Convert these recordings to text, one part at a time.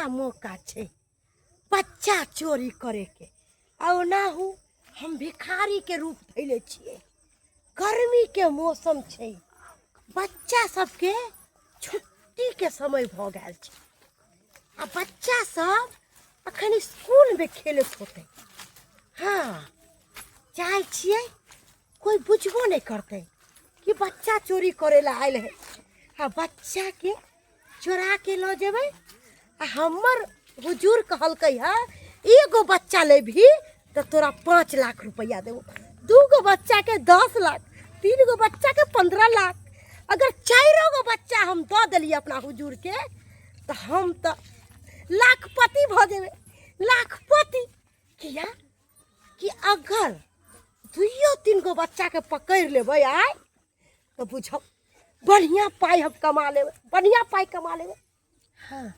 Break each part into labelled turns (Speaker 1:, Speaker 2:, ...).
Speaker 1: इएह मौका छै बच्चा चोरी करैके। आ ओनाहु हम भिखारीके रूप धैले छियै। गर्मीके मौसम छै, बच्चा सबके छुट्टीके समय भऽ गेल छै आ बच्चा सब अखन इसकुलमे खेलैत होतै। हँ, जाइ छियै, कोइ बुझबो नहि करतै कि बच्चा चोरी करै लए आयल है। आ बच्चाके चोरा के लऽ जेबै। आ हमर हुजूर कहलकै है, एगो बच्चा लेबही तऽ तोरा 5 लाख रुपैआ देबो, दूगो बच्चाके 10 लाख, तीन गो बच्चाके 15 लाख। अगर चारिो गो बच्चा हम दऽ देलियै अपना हुजूरके तऽ हम तऽ लाखपति भऽ जेबै, लाखपति। किया कि अगर दुइयो तीन गो बच्चाके पकड़ि लेबै आइ तऽ बुझब बढ़िआँ पाइ हम कमा लेबै, बढ़िआँ पाइ कमा लेबै। हँ,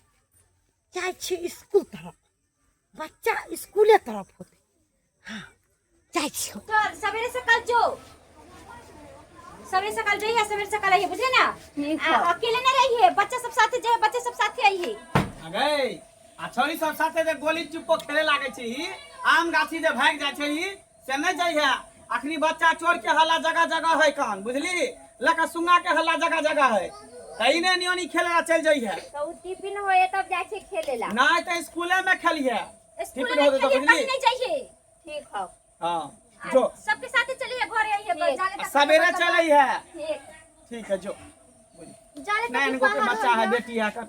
Speaker 1: जाइ छी इसकुल तरफ, बच्चा इसकुले तरफ होतै। हँ, जाइ छी हम।
Speaker 2: चल सवेरे सकाल जो, सवेरे सकाल जइहे, सवेरे सकाल आइहे, बुझले ना?
Speaker 3: ठीक
Speaker 2: आ,
Speaker 3: है।
Speaker 2: अकेले ना रहिए, बच्चा सब साथे जाए, बच्चा सब साथे आइहे।
Speaker 4: अगै आ छौरी सब साथे जे गोली चुप्पो खेले लागे छै, ई आम गाछी जे भागि जाइ छै, ई से नहि जाइ है। अखनी बच्चा चोर के हल्ला जगह जगह है कान, बुझली? लका सुंगा के हल्ला जगह जगह है, तऽ ई ने नियोनी खेले ला चलि जाइ है।
Speaker 3: तऽ उ टिफिन होए तब जाइ छै खेले ला।
Speaker 4: नहि तऽ स्कूले में खेलिहे।
Speaker 2: स्कूल
Speaker 4: टिफिन
Speaker 2: में
Speaker 4: होतै तऽ
Speaker 2: खेलिए,
Speaker 4: बुझली?
Speaker 2: कहीं नहीं जाइए।
Speaker 3: ठीक हौ।
Speaker 4: हाँ, जो।
Speaker 2: सबके साथे चलिए, घरे आइए,
Speaker 3: ठीक।
Speaker 2: जाले
Speaker 4: आ
Speaker 2: तक
Speaker 4: सवेरे चलै है।
Speaker 3: ठीक।
Speaker 4: ठीक है, जो।
Speaker 2: जाले तक
Speaker 4: नाइन गो के
Speaker 2: बाहर
Speaker 4: बच्चा है,
Speaker 2: होइए।
Speaker 4: बेटी है कर,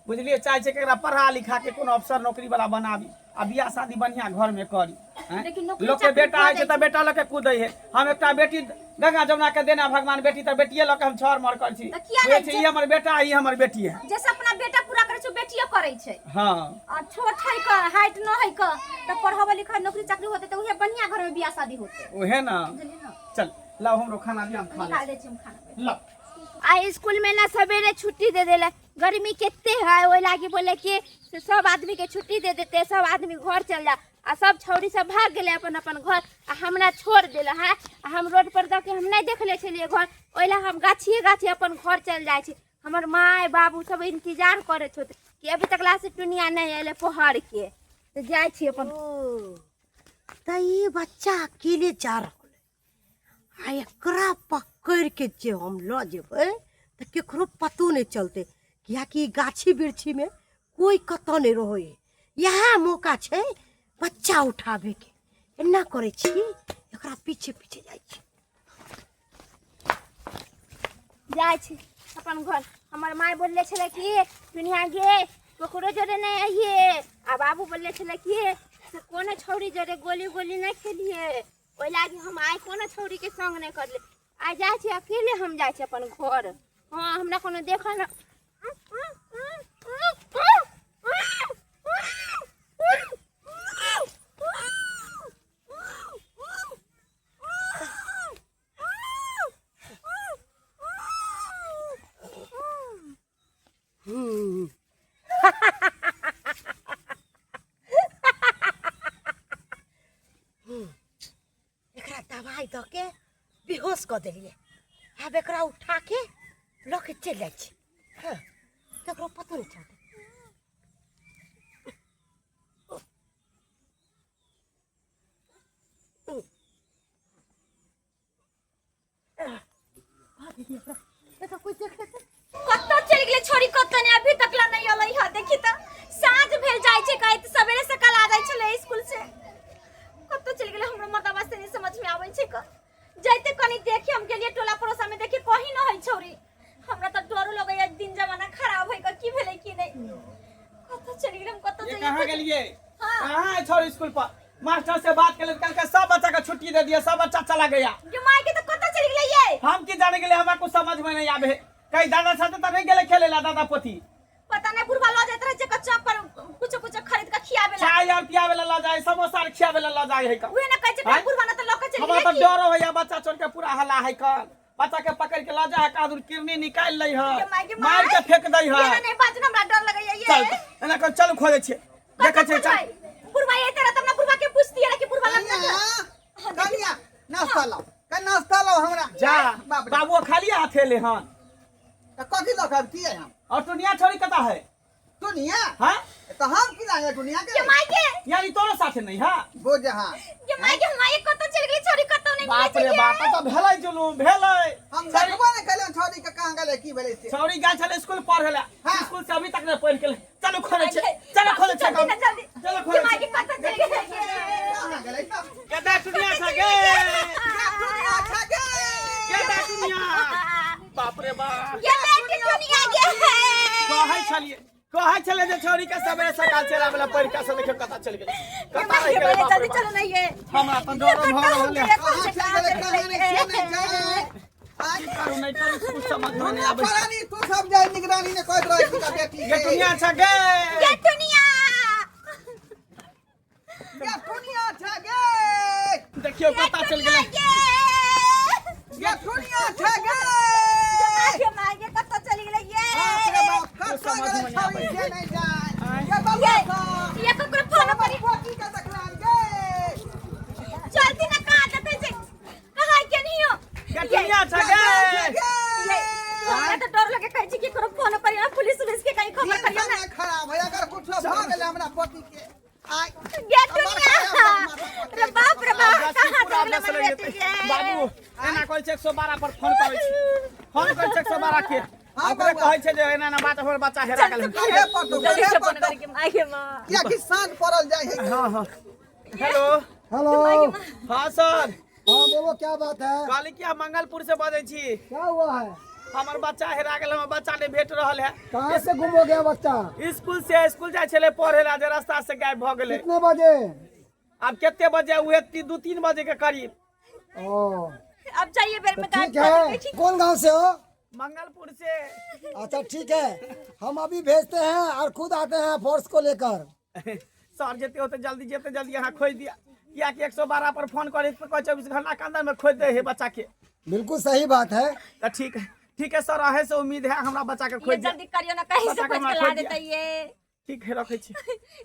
Speaker 4: बुझलिए? चाहे छै कि एकरा पढ़ा लिखा के कोनो अफसर नौकरी वाला बनाबी आ बियाह शादी बढ़िया घर में करी, हैं?
Speaker 2: लेकिन नौकरी
Speaker 4: लोग के
Speaker 2: चाकरी
Speaker 4: बेटा
Speaker 2: भऽ
Speaker 4: है छै
Speaker 2: जाइ
Speaker 4: तऽ बेटा लऽ के कूदै है। हम एकटा बेटी गंगा जमुना के देना भगवान, बेटी तऽ बेटिये लऽ के हम छर मर कर छी।
Speaker 2: तऽ किया
Speaker 4: बुझै
Speaker 2: नहि
Speaker 4: छी,
Speaker 2: छै?
Speaker 4: ई हमर बेटा है, ई हमर बेटी है।
Speaker 2: जैसे अपना बेटा पूरा करै छै, बेटियो करै छै।
Speaker 4: हाँ।
Speaker 2: आ छोट है क, हाइट न है क, तऽ पढ़ावे लिखावे नौकरी चाकरी होते तऽ उहे बढ़िया घर में बियाह शादी होते।
Speaker 4: ओहे ना।
Speaker 2: बुझलियै ना?
Speaker 4: चल लाओ, हमरो खाना दिया, हम खा
Speaker 2: निकाल
Speaker 4: लै
Speaker 2: दै छी हम खाना।
Speaker 4: लाओ।
Speaker 3: आ स्कूल में ना सवेरे छुट्टी दे देला, गर्मी कते है, ओहि लागी बोले कि से सब आदमी के छुट्टी दे देते, सब आदमी घर चल जा। आ सब छौड़ी सब भाग गेलै अपन अपन घर आ हमरा छोड़ देला है। आ हम रोड पर दऽ के हम नहि देखले छलियै घर, ओहि ला हम गाछिए गाछी अपन घर चल जाइ छी। हमर माय बाबू सब इंतजार करैत होते कि अभी तक ला से टुनिया नहि अयलै पहर के, तऽ जाइ छी अपन।
Speaker 1: ओ, तऽ ई बच्चा अकेले जा रहल है आ एकरा पकड़ि के जे हम लऽ जेबै तऽ केकरो पतो नहि चलतै, किएकि गाछी वृक्षीमे कोइ कतऽ नहि रहै है। इएह मौका छै बच्चा उठाबैके। एना करै छी, एकरा पीछे पीछे जाइ छी।
Speaker 3: जाइ छी अपन घर। हमर माय बोलले छलै कि टुनिया गे, ककरो जोरे नहि अइहे। आ बाबू बोलले छलै कि से कोनो छौड़ी जोरे गोली गोली नहि खेलिहे। ओहि लागी हम आइ कोनो छौड़ीके संग नहि करले, आइ जाइ छी अकेले, हम जाइ छी अपन घर। हँ, हमरा कोनो देखल न।
Speaker 1: एकरा दवाइ दऽ के बेहोश कऽ देलियै। आब एकरा उठा के लऽ के चलि जाइ छी। हँ, ककरो पतो नहि चलतै। कोई देख लेतै।
Speaker 2: कतऽ चलि गेलै छोरी? कतऽ नहि, अभी तक ला नहीं अलै है। देखी तऽ साँझ भेल जाइ छै, कहै तऽ सवेरे सकाल आ जाइ छलै स्कूल से। कतऽ चलि गेलै हमरो मर्दाबा से नहीं समझ में आबै छै। क जाइते कनी देखी, हम गेलियै टोला पड़ोसा में, देखी कहीं न है छौरी। हमरा तऽ डरो लगैया, दिन जमाना खराब है क, की भेलै की नहीं, कतऽ चलि गेलै हम, कतऽ
Speaker 4: ये
Speaker 2: चलि
Speaker 4: कहाँ गेलिए?
Speaker 2: हाँ।
Speaker 4: कहाँ है छोड़ स्कूल पर? मास्टर से बात कर कल के सब बच्चा का छुट्टी दे दिया, सब बच्चा चला गया।
Speaker 2: ये माय के तो कतऽ चलि गेलै ये?
Speaker 4: हम की जाने गेले, हमरा कुछ समझ में नहीं आवे है। कहीं दादा साथे तो नहीं गेले खेले ला दादा पोती?
Speaker 2: पता नहीं, बुढ़वा लऽ जाइत रहै छै कच्चा पर कुछो कुछो खरीद के खियाबे ला।
Speaker 4: चाय और पियावे ला ल जाए, समोसा और खियावे ला ल जाए है का।
Speaker 2: उहे ना कहै छै।
Speaker 4: आँय?
Speaker 2: बुढ़वा ना तऽ लऽ के चलि
Speaker 4: हमरा
Speaker 2: गेलै
Speaker 4: तो
Speaker 2: की?
Speaker 4: डर होया, बच्चा छोड़ के पूरा हल्ला है कल। बच्चा के पकड़ के ल जा है, कादुर किरनी निकाल लै है,
Speaker 2: ये माय के
Speaker 4: मार के
Speaker 2: माय।
Speaker 4: फेंक दै है।
Speaker 2: ये नहीं बाजू, हमरा डर लगैया ये।
Speaker 4: चल एना कर, चल खोजे छियै, देखै छियै, चल।
Speaker 2: बुढ़वा ये तरह तब ना बुढ़वा के पूछती है कि बुढ़वा लग
Speaker 5: कनिया, कनिया नाश्ता लाओ, कनि नाश्ता लाओ हमरा।
Speaker 4: जा।
Speaker 5: बाप रे।
Speaker 4: बाबू खाली हाथे ले हन।
Speaker 5: तऽ कथी लऽ के आबतियै हम?
Speaker 4: और टुनिया छोरी कता है?
Speaker 5: टुनिया
Speaker 4: हाँ
Speaker 5: तो हम की जाने टुनिया
Speaker 2: के
Speaker 5: के
Speaker 2: माई के
Speaker 4: यानी तोरो साथे नहीं है
Speaker 5: बोझ हाँ
Speaker 2: के माई के माई कत चल गेलै छोरी कत नहीं
Speaker 4: बाप रे बाप तऽ भेलै जुलूम भेलै
Speaker 5: हम देखबो ने कलियन छौड़ी के कहाँ गेलै की भेलै से
Speaker 4: छौड़ी गेल छलै स्कूल पढ़े ला
Speaker 5: हाँ।
Speaker 4: स्कूल से अभी तक नहीं पढ़ के चलो खोले छे चलो खोले छे
Speaker 2: जल्दी ना जल्दी
Speaker 4: चलो
Speaker 2: के
Speaker 4: खोले
Speaker 2: माई के कत चल गेलै
Speaker 5: कहाँ गेलै तब
Speaker 4: केदा टुनिया छ गे
Speaker 5: टुनिया छा गे
Speaker 4: केदा टुनिया बाप रे बाप
Speaker 2: ये बेटी दुनिया के
Speaker 4: कहै छलिए कहै छलै जे छौड़ी के सबेरे सकाल चला वाला पढ़ के से देखियो कतऽ चलि गेलै
Speaker 2: के
Speaker 4: कतऽ
Speaker 2: माई
Speaker 4: रहि
Speaker 2: के
Speaker 4: गेलै
Speaker 2: बोले
Speaker 4: बाप रे
Speaker 2: जल्दी
Speaker 4: बाप।
Speaker 2: चलो नहीं ये
Speaker 4: हमरा तऽ डर भऽ रहल है
Speaker 5: कहाँ चल गेलै कहाँ नहीं से नहीं जाए
Speaker 4: की करू नहि करू कुछ समझ में नहि आबै छै।
Speaker 5: फलानी तू सब जाय निगरानी ने कहैत रहै छी का बेटी
Speaker 4: गे टुनिया छ गे
Speaker 2: ये दुनिया
Speaker 5: गे टुनिया छा गे
Speaker 4: देखियो कतऽ चलि गेलै
Speaker 2: ये
Speaker 5: गे टुनिया छा गे
Speaker 2: के माई के कत चल गेलै ये
Speaker 5: बाप रे बाप कतऽ
Speaker 4: समझ
Speaker 5: गेलै
Speaker 4: में नहि आबै
Speaker 5: छौड़ी से नहीं जाए
Speaker 4: आँय।
Speaker 5: गे बउआ सब
Speaker 2: ये ककरो फोन पर
Speaker 5: पोती के देखलान गे
Speaker 2: जल्दी ना कहाँ जते छै कहाँ के नहीं हो
Speaker 4: गे टुनिया छ गे
Speaker 2: ये हमरा तो डर लगे कहै छी कि ककरो फोन पर या पुलिस उलिस के कहीं खबर करियो ना
Speaker 5: दिन खराब है अगर कुछ भऽ गेलै हमरा पोती के आय
Speaker 2: ये दुनिया रे बाप रे बाप कहाँ
Speaker 4: पूरा
Speaker 2: चल गेलै
Speaker 4: बस
Speaker 2: हमर
Speaker 4: लग
Speaker 2: बेटी
Speaker 4: जेतै।
Speaker 2: के
Speaker 4: बाबू एना कहै छै 112 पर फोन करै छै फोन करै छै 112 के
Speaker 5: हाँ,
Speaker 4: ओकरे
Speaker 5: बउआ।
Speaker 4: कहै छै जे एना एना बात हमर बच्चा हेरा गेल
Speaker 5: कहे पड़तौ
Speaker 2: जल्दी
Speaker 5: कहे
Speaker 2: से फोन
Speaker 5: पड़तौ
Speaker 2: करके माई के माँ
Speaker 5: कियाकि साँझ पड़ल जाइ है
Speaker 4: हाँ हाँ हेलो
Speaker 6: हेलो
Speaker 4: हाँ सर
Speaker 6: हाँ बोलो क्या बात है
Speaker 4: कहली कि हम मंगलपुर से बजै छी
Speaker 6: क्या हुआ है
Speaker 4: हमर बच्चा हेरा गेल हमर बच्चा नहि भेट रहल है
Speaker 6: कहाँ से गुम हो गया बच्चा
Speaker 4: स्कूल से स्कूल जाइ छलै पढ़े ला जे रास्ता से गायब भऽ गेलै
Speaker 6: कितने बजे
Speaker 4: आब कते बजे उहे 2-3 बजे के करीब
Speaker 6: ओ
Speaker 2: अब जाइए बेर
Speaker 6: तो
Speaker 2: में
Speaker 6: ठीक है कौन गांव से हो
Speaker 4: मंगलपुर से
Speaker 6: अच्छा ठीक है हम अभी भेजते हैं और खुद आते हैं फोर्स को लेकर
Speaker 4: सर जते होते जल्दी जते जल्दी यहाँ खोज दिया कियाकि 112 पर फोन करे तो कहै 24 घंटा के अंदर में खोज दे है बच्चा के
Speaker 6: बिल्कुल सही बात है
Speaker 4: तो ठीक है ठीक है सर अहे से उम्मीद है हमरा बच्चा के
Speaker 2: ये
Speaker 4: खोज दिया
Speaker 2: जल्दी करियो ना कहीं से
Speaker 4: बच्चा के
Speaker 2: खोज के
Speaker 4: हमरा
Speaker 2: ला
Speaker 4: खोज दिया।
Speaker 2: देता ये
Speaker 4: ठीक है रखे छी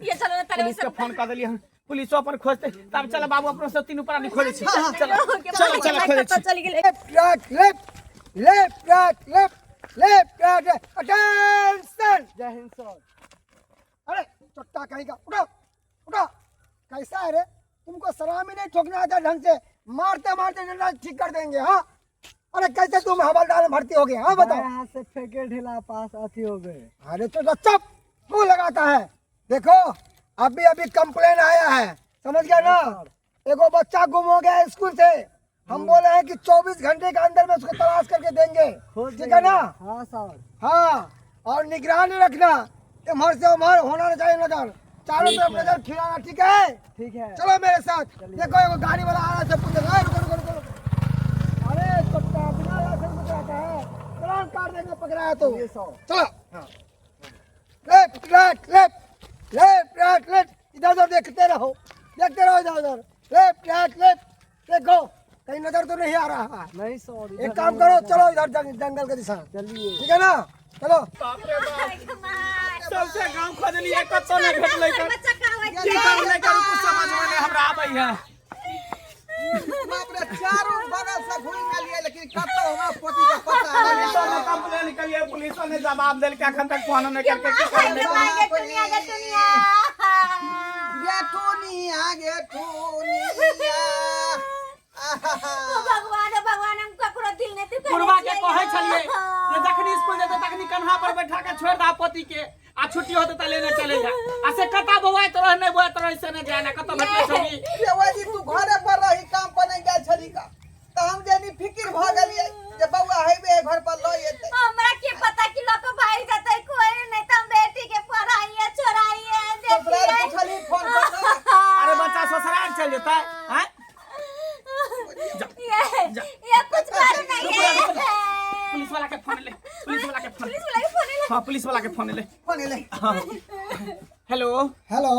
Speaker 2: ये चलो ना तारे
Speaker 4: पुलिस के फोन कर देलियै हन पुलिसो अपन खोजते तब चल बाबू अपनो सब तीनू प्राणी खोजे छी चलो चलो चलो खोजे छी
Speaker 2: चल गेलै
Speaker 6: left right left left right left left right attention जय हिंद सर अरे चट्टा कहीं का उठो उठो कैसा है रे तुमको सलामी नहीं ठोकना आता ढंग से मारते मारते डंडा ठीक कर देंगे हाँ अरे कैसे तुम हवलदार में भर्ती हो गए हाँ बताओ
Speaker 7: हाथ से फेंके ढेला पास अथी हो गए
Speaker 6: अरे तो चुप मुंह लगाता है देखो अभी अभी कंप्लेन आया है समझ गया ना एगो बच्चा गुम हो गया है स्कूल से हम बोले हैं कि 24 घंटे के अंदर में उसको तलाश करके देंगे
Speaker 7: खोज
Speaker 6: ठीक है ना
Speaker 7: हाँ सर
Speaker 6: हाँ और निगरानी रखना इम्हर से उम्हर होना नहीं चाहिए नजर चारों तरफ नजर खिलाना ठीक है
Speaker 7: ठीक है
Speaker 6: चलो मेरे साथ देखो एगो गाड़ी वाला आ रहा है सब पूछे रुको रुको रुको रुको। अरे कुत्ता बिना लाइसेंस के चलाता है चलान काट देंगे पकड़ाया तो चलो हाँ left right left left right left इधर उधर देखते रहो देखते रहो इधर उधर लेफ्ट राइट लेफ्ट देखो कहीं नजर तो नहीं आ रहा है
Speaker 7: नहीं सर
Speaker 6: एक काम करो चलो इधर जंगल के दिशा
Speaker 7: चलिए
Speaker 6: ठीक है ना चलो
Speaker 4: बाप रे बाप सबसे गांव खोजलियै कतौ नहि भेटलै तऽ
Speaker 2: बच्चा कहाँ है
Speaker 4: की करू नहि करू कुछ समझ में नहि हमरा आबै है
Speaker 5: बाप रे चारू बगल से घूमि गेलियै लेकिन कतौ हमरा पोती के पता नहीं
Speaker 4: पुलिसो ने कंप्लेन करिए पुलिसो ने जवाब देलकै अखन तक फोनो नहि करके की करू नहि करू।
Speaker 2: गे दुनिया गे दुनिया
Speaker 5: गे टुनिया गे टुनिया
Speaker 2: ओ भगवान ओ भगवान हम ककरो दिल नहीं दुखाने
Speaker 4: बुढ़वा के
Speaker 2: छियै।
Speaker 4: कहै छलियै जे जखनी स्कूल जेतै तखनी कन्हा पर बैठा के छोड़ि दह पोती के आ छुट्टी होतै तऽ लेने चले जा आ से कतऽ बौआइत रह नहि बौआइत रह से नहि जाने कतऽ भेटलै छली
Speaker 5: रे ओहि दिन तू घरे पर रही काम पर नहीं गेल छली का तऽ हम जेनी फिकिर भऽ गेलियै जे बौआ हेबे घर पर लऽ एतै
Speaker 2: हमरा के पता कि लक भाई जतै कोई नहीं त हम बेटी के पढ़ाइए छोड़ाइए
Speaker 5: ससुराल
Speaker 2: देखिए
Speaker 5: पुछली फोन पर तऽ
Speaker 4: अरे बच्चा ससुराल चलि जेतै आँय
Speaker 2: ये
Speaker 4: जा।
Speaker 2: ये कुछ करू नहीं
Speaker 4: रुको, रुको, रुको।
Speaker 2: है
Speaker 4: पुलिस वाला के फोन ले पुलिस वाला के फोन
Speaker 2: पुलिस वाला के फोन ले
Speaker 4: हाँ पुलिस वाला के फोन ले
Speaker 5: फोन एलै
Speaker 4: हेलो
Speaker 6: हेलो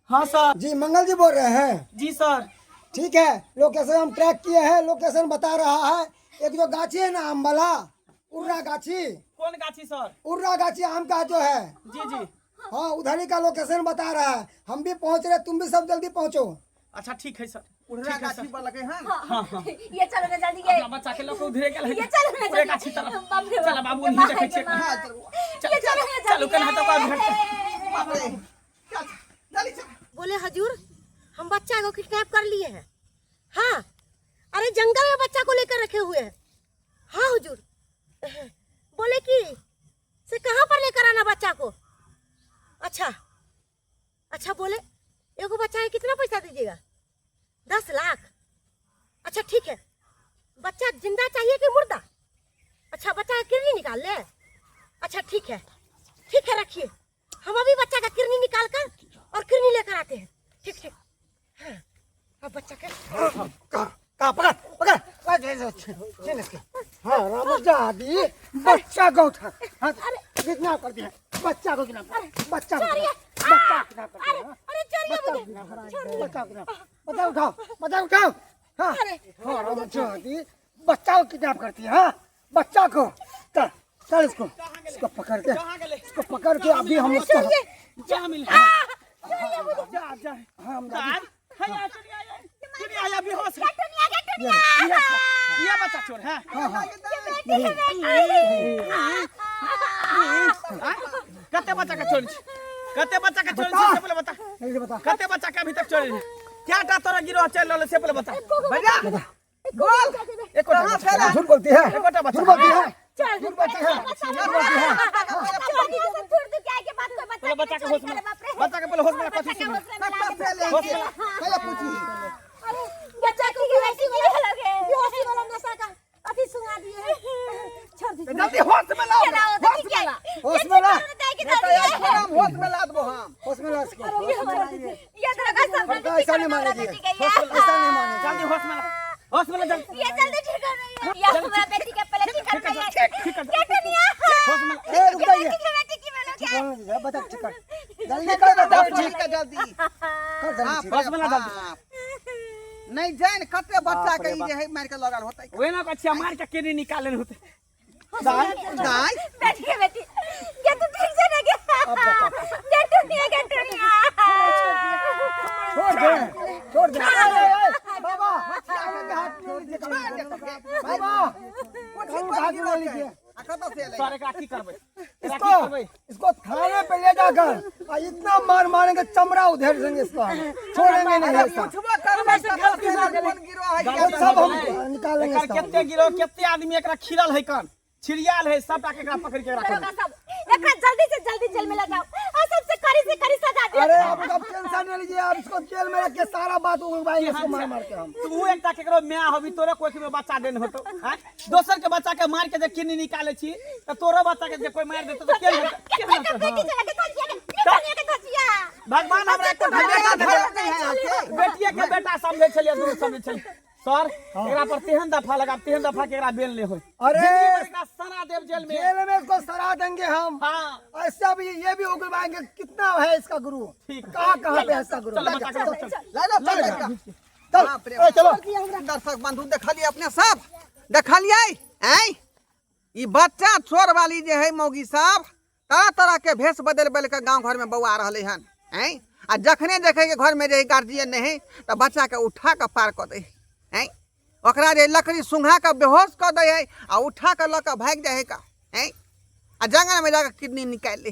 Speaker 4: हाँ सर
Speaker 6: जी मंगल जी बोल रहे हैं
Speaker 4: जी सर
Speaker 6: ठीक है लोकेशन हम ट्रैक किए हैं लोकेशन बता रहा है एक जो गाछी है ना आम वाला उर्रा गाछी
Speaker 4: कौन गाछी सर
Speaker 6: उर्रा गाछी आम का जो है
Speaker 4: जी जी
Speaker 6: हाँ उधर ही का लोकेशन बता रहा है हम भी पहुंच रहे तुम भी सब जल्दी पहुंचो
Speaker 4: अच्छा ठीक है सर
Speaker 5: उड़रा
Speaker 4: ठीक है
Speaker 5: गाछी
Speaker 4: सर
Speaker 5: पर लगे हैं
Speaker 4: हाँ हाँ
Speaker 2: ये चलो ना जल्दी ये
Speaker 4: अपना बच्चा के लऽ कऽ उधरे गेल है
Speaker 2: ये चलो ना
Speaker 4: उड़े
Speaker 2: जल्दी
Speaker 4: गाछी तरफ
Speaker 2: बाप रे
Speaker 4: चल बाबू नहीं देखै छियै
Speaker 2: ये
Speaker 4: चल
Speaker 2: चलो ना
Speaker 4: चलू
Speaker 2: जल्दी
Speaker 4: केना हेतौ ओकरा भेटतै।
Speaker 5: बाप रे चल जल्दी चल।
Speaker 1: बोले हजूर हम बच्चा को किडनैप कर लिए हैं। हाँ, अरे जंगल में बच्चा को लेकर रखे हुए हैं। हाँ हुजूर। बोले कि से कहाँ पर लेकर आना बच्चा को? अच्छा अच्छा, बोले एगो बच्चा है कितना पैसा दीजिएगा? 10 लाख। अच्छा ठीक है, बच्चा जिंदा चाहिए कि मुर्दा? अच्छा बच्चा का किडनी निकाल ले। अच्छा ठीक है, ठीक है रखिए, हम अभी बच्चा का किडनी निकाल कर और किडनी लेकर आते हैं। ठीक ठीक। हाँ, अब बच्चा के
Speaker 6: कहाँ कहाँ पकड़ पकड़ छीन इसके। हाँ रामजादी बच्चा को उठा। हाँ किडनैप कर दिया बच्चा को, किडनैप बच्चा को, बच्चा किडनैप कर दिया।
Speaker 1: अरे चोरिया
Speaker 6: बच्चा
Speaker 1: मुझे
Speaker 6: किडनैप कर दिया, बच्चा किडनैप, बच्चा उठाओ, बच्चा उठाओ। हाँ हाँ रामजादी बच्चा को किडनैप करती है। हाँ बच्चा को, चल चल इसको, इसको पकड़ के, इसको पकड़ के अभी हम उसको
Speaker 4: जा मिल
Speaker 6: जा जा। हाँ हम
Speaker 4: दाद हैया चुनिया चुनिया आया बेहोश है।
Speaker 6: ये
Speaker 4: ये बच्चा चोर है।
Speaker 6: हाँ हाँ
Speaker 4: हाँ? कते बच्चा के चोरी छी? कते बच्चा के चोरी छी से पहिले बता।
Speaker 6: नहीं बता।
Speaker 4: कते बच्चा के अभी तक चोरी छी? क्या टा तोरा गिरोह चल रहल से पहिले बता।
Speaker 5: भैया बोल
Speaker 4: एकोटा
Speaker 5: कहाँ
Speaker 4: बच्चा।
Speaker 5: फैला
Speaker 6: झूठ बोलती है,
Speaker 4: एकोटा बच्चा।
Speaker 6: झूठ बोलती है, झूठ बोलती है, झूठ बोलती है।
Speaker 4: पहिले बच्चा के होश में बच्चा के पहिले होश में कथी सुन
Speaker 5: कत्ता फैले
Speaker 4: होश में
Speaker 5: पहले पूछी।
Speaker 1: अरे बच्चा को बेहोशी वाला नशा का अथी सुना दिए हैं। छोड़ दीजिए।
Speaker 5: जल्दी होश में लाओ, होश में ला।
Speaker 6: होश में ला,
Speaker 5: नहीं तो एक हम होश में ला देबो हम।
Speaker 6: होश में ला इसको। लड़का ऐसा नहीं मानेगी, ऐसा नहीं मानेगी।
Speaker 4: जल्दी होश में ला, होश में ला जल्दी। ठीक कर, होश में ला।
Speaker 6: ए रुक जाइए, ठीक होने दीजिए, बता ठीक कर, जल्दी कर बता
Speaker 5: ठीक
Speaker 6: ठीक
Speaker 5: है जल्दी
Speaker 6: कर जल्दी ठीक।
Speaker 4: होश में ला जल्दी।
Speaker 5: बाप। नहीं जान कते बच्चा के ई जे है मार के लगल होतै।
Speaker 4: ओए ना कछिया मार के केने निकाले होते।
Speaker 5: दाई
Speaker 6: छोड़ दे, छोड़ दे। ए, ए, बाबा हाथ छोड़ दे, बाबा
Speaker 5: पूछी
Speaker 6: हाथ जोड़ लीजिए।
Speaker 5: आ कतऽ से एलै?
Speaker 4: सर एकरा की करबै? एकरा की
Speaker 6: इसको
Speaker 4: करबै?
Speaker 6: इसको थाने पे ले जाकर आ इतना मार मारेंगे चमड़ा उधेड़ देंगे इसको, हम छोड़ेंगे नहीं
Speaker 5: अरे
Speaker 6: ऐसा।
Speaker 5: पूछबो करबै कतऽ से एलै, कोन गिरोह है?
Speaker 6: वो सब हम निकालेंगे
Speaker 4: एकर
Speaker 6: इसका।
Speaker 4: कते गिरोह कते आदमी एकरा खिरल है, कन छिड़ियाल है, सबटा के एकरा पकड़ के राखल।
Speaker 2: जल्दी से जल्दी जेल में लगाओ और सबसे कड़ी से कड़ी सजा दो।
Speaker 6: अरे आप अब टेंशन नहीं लीजिए, आप इसको जेल में रख के सारा बात उगलवाएंगे इसको मार मार के हम।
Speaker 4: तू एकटा केकरो माय होबी, तोरो कोख में बच्चा देन होतो। हैं दोसर के बच्चा के मार के जे किडनी निकाले छी त तोरो बच्चा के जे कोई मार देतो त केहन होतौ? केहन होतौ?
Speaker 2: बेटी चला के धजिया के निकालिए के धजिया।
Speaker 4: भगवान हमरा एकटा बेटा देलक। बेटिए के बेटा समझै छलियै, दूर समझै छलियै। सर एकरा पर तेहन दफा लगा, तेहन दफा के एकरा बेल नहीं होय।
Speaker 6: अरे
Speaker 4: जिंदगी भर एकरा सरा देव जेल में।
Speaker 6: जेल में इसको सरा देंगे हम।
Speaker 4: हाँ
Speaker 6: ऐसा भी ये भी उगलवाएंगे कितना है इसका गुरु,
Speaker 4: ठीक।
Speaker 6: कहाँ कहाँ पे है इसका गुरु।
Speaker 4: चल बच्चा के चल।
Speaker 5: ला ला चल एकरा।
Speaker 6: चल
Speaker 5: बाप रे
Speaker 6: ए, चलो।
Speaker 5: दर्शक बंधु देखलिए अपने सब देखलिए ऐं ई बच्चा चोर वाली जे है मौगी सब तरह तरह के भेष बदल बदल के गांव घर में बौआ रहले हन ऐं आ जखने देखे के घर में जे गार्जियन नहीं तो बच्चा के उठा के पार कऽ दै ऐं ओकरा जे लकड़ी सुंघा के बेहोश कऽ दै है आ उठा के लऽ के भागि जाइ है का ऐं आ जंगल में जाके किडनी निकालि लै।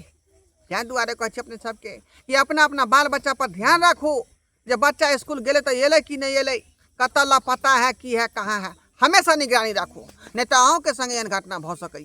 Speaker 5: ताहि दुआरे कहै छी अपने सबके कि अपना अपना बाल बच्चा पर ध्यान राखू जे बच्चा स्कूल गेलै तऽ एलै कि नहि एलै, कतऽ लापता है, की है, कहाँ है, हमेशा निगरानी राखू, नहि तऽ अहूँके संगे एहन घटना भऽ सकैए।